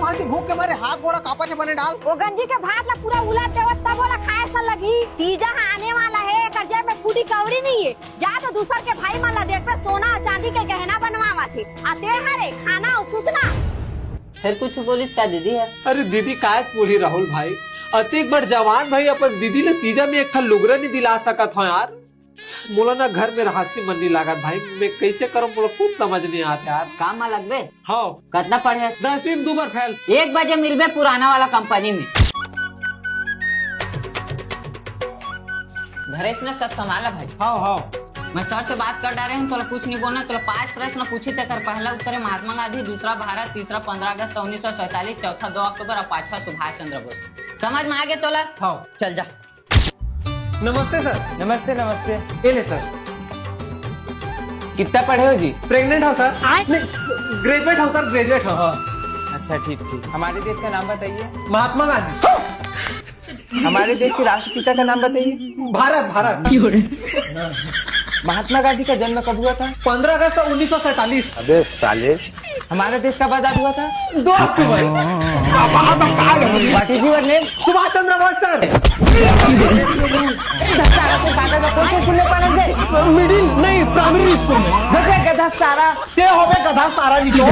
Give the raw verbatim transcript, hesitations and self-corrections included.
आज भूख के मारे हाथ गोड़ा कांपत हे, बने डाल। ओ गंजी के भात ला पूरा उलट देवत, तब ओला खाए सन लगही। तीजा ह आने वाला हे, एकर जेब में फूटी कौड़ी नहीं हे। जा तो दूसर के भाई मन ला देखबे, सोना अउ चांदी के गहना बनवावत हे। आ ते हरे खाना अउ सुतना। फेर कुछु बोलिस का दीदी ह? अरे दीदी काय बोलही राहुल भाई, अतेक बड़ जवान भाई अपन दीदी ले तीजा में एक ठन लुगरा नहीं दिला सकत हो यार। मोला ना घर में रहसी मन नहीं लागत भाई, मैं कैसे करूँ, मोला कुछ समझ नहीं आत यार। काम मा लगबे? हाँ। कतना पढ़े? दसवीं में दो बार फेल। एक बजे मिलबे पुराना वाला कंपनी में। धरेश ने सब संभाला भाई। हाँ, हाँ। मैं सर से बात कर डारे हूँ, तोला कुछ नहीं बोलना। तोला पांच प्रश्न पूछी, तेकर पहला उत्तर है महात्मा गांधी, दूसरा भारत, तीसरा पंद्रह अगस्त उन्नीस सौ सैंतालीस, चौथा दो अक्टूबर और पांचवा सुभाष चंद्र बोस। समझ में आ गया तोला? हाँ। चल जा। नमस्ते सर। नमस्ते, नमस्ते। ये ले सर। कितना पढ़े हो जी? प्रेग्नेंट हो सर। आय। नहीं, ग्रेजुएट हो सर, ग्रेजुएट हो। हाँ। अच्छा, ठीक, ठीक। हमारे देश का नाम बताइए। महात्मा गांधी। हमारे देश के राष्ट्रपिता का नाम बताइए। भारत, भारत। महात्मा गांधी का जन्म कब हुआ था? पंद्रह अगस्त उन्नीस सौ सैंतालीस। अबे साले। हमारा देश कब आजाद हुआ था? दो अक्टूबर। What is your name? Subhash Chandra Bose sir. सारा को काटा का कौन से स्कूल में पढ़ा थे? मिडिल नहीं, प्राइमरी स्कूल में। गधा, गधा सारा। ते होबे गधा सारा निचो।